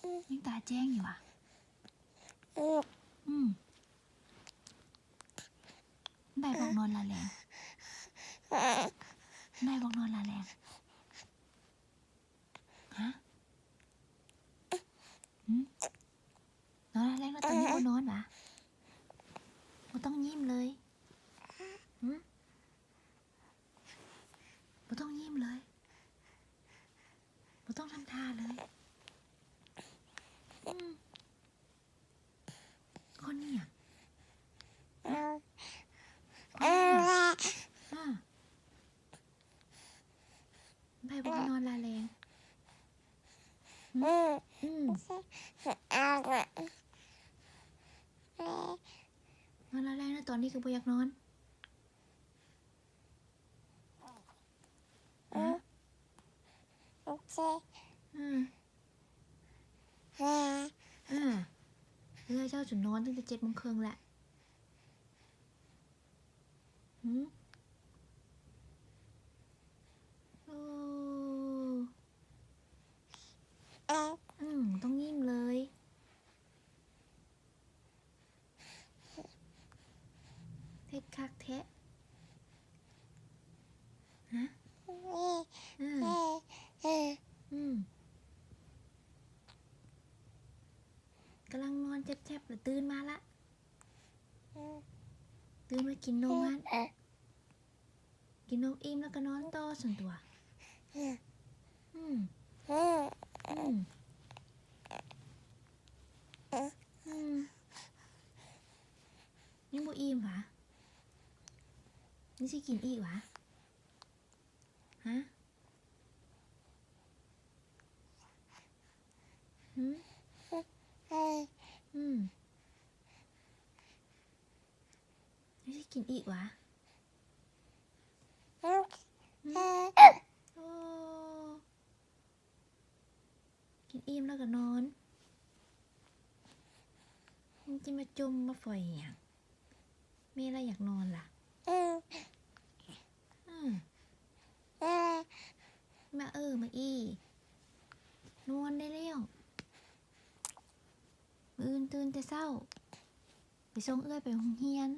ຍັງຕາແຈ້ງຢູ່ຫວາ? ອືມ ໄດ້ບໍ່ນອນລາແລງ? ໄດ້ບໍ່ນອນລາແລງ? ຮະ? ຫື? ນອນລາແລງແລ້ວຕອນນີ້ບໍ່ນອນຫວາ? ບໍ່ຕ້ອງຍິ້ມເລີຍ. ຫື? ບໍ່ຕ້ອງຍິ້ມເລີຍ. ບໍ່ຕ້ອງທຳທ່າເລີຍ. ອືມ. ຄົນນີ້ຫຍັງ? ອາ ໄປບໍ່ໄປນອນລາແລງ? ຫື? ອືມ ນອນລາແລງນະ ຕອນນີ້ຄືບໍ່ຢາກນອນ? ຮະ? ອືມ. ເອີ ເອື້ອຍເຈົ້າຈົນນອນຕັ້ງແຕ່ເຈັດໂມງເຄິ່ງແລ້ວ. ຫື? ໂອ້ ອືມ ຕ້ອງຍິ້ມເລີຍ. ເຮັດຄັກແທ້. ຮະ? ອືມ ອືມ ກຳລັງນອນແຈບໆ ລະຕື່ນມາລະ. ຕື່ນມາກິນນົມຫັ້ນ. ກິນນົມອີ່ມແລ້ວກໍນອນຕໍ່ຊັ້ນຕົວະ. ອືມ ອືມ ອືມ ຍັງບໍ່ອີ່ມຫວາ? ຍັງຊິກິນອີກຫວາ? ຮະ? ຫື? ອືມ ຍັງຊິກິນອີກຫວາ? ຫື? ໂອ້ ກິນອີ່ມແລ້ວກໍນອນ. ມັນຈະມາຈົ່ມມາຝອຍຫຍັງ? ແມ່ລະຢາກນອນລະ. ອືມ ມາເອີມາອີ່ ນອນໄດ້ແລ້ວ. ມື້ອື່ນຕື່ນແຕ່ເຊົ້າ ໄປສົ່ງເອື້ອຍໄປໂຮງຮຽນ.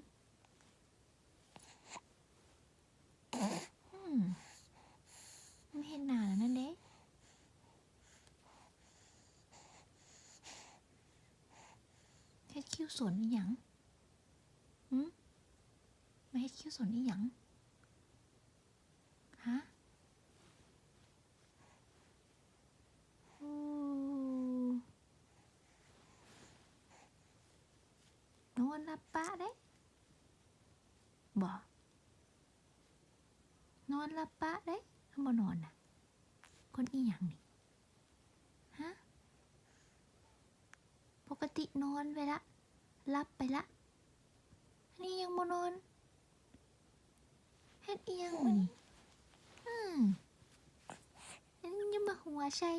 ອືມ ມັນເຮັດໜ້າແລ້ວນັ້ນເດ້. ເຮັດຄິ້ວສົນອີ່ຫຍັງ? ຫື? ມາເຮັດຄິ້ວສົນອີ່ຫຍັງ? ຮະ? ໂອ້ ນອນຫຼັບປະເດ້. ບໍ່ ນອນຫຼັບປະເດ້. ຄັນບໍ່ນອນນະ ຄົນອີ່ຫຍັງນີ້? ຮະ? ປົກກະຕິນອນໄປລະ ຫຼັບໄປລະ. ອັນນີ້ຍັງບໍ່ນອນ. ເຮັດອີ່ຫຍັງມື້ນີ້? ອືມ ຍັງມາຫົວໃສ່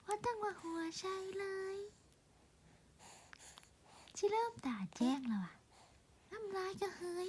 ບໍ່ຕ້ອງມາຫົວໃສ່ເລີຍ. ຊິເລີ່ມຕາແຈ້ງແລ້ວຫວາ? ນ້ຳລາຍກະເຮີຍ.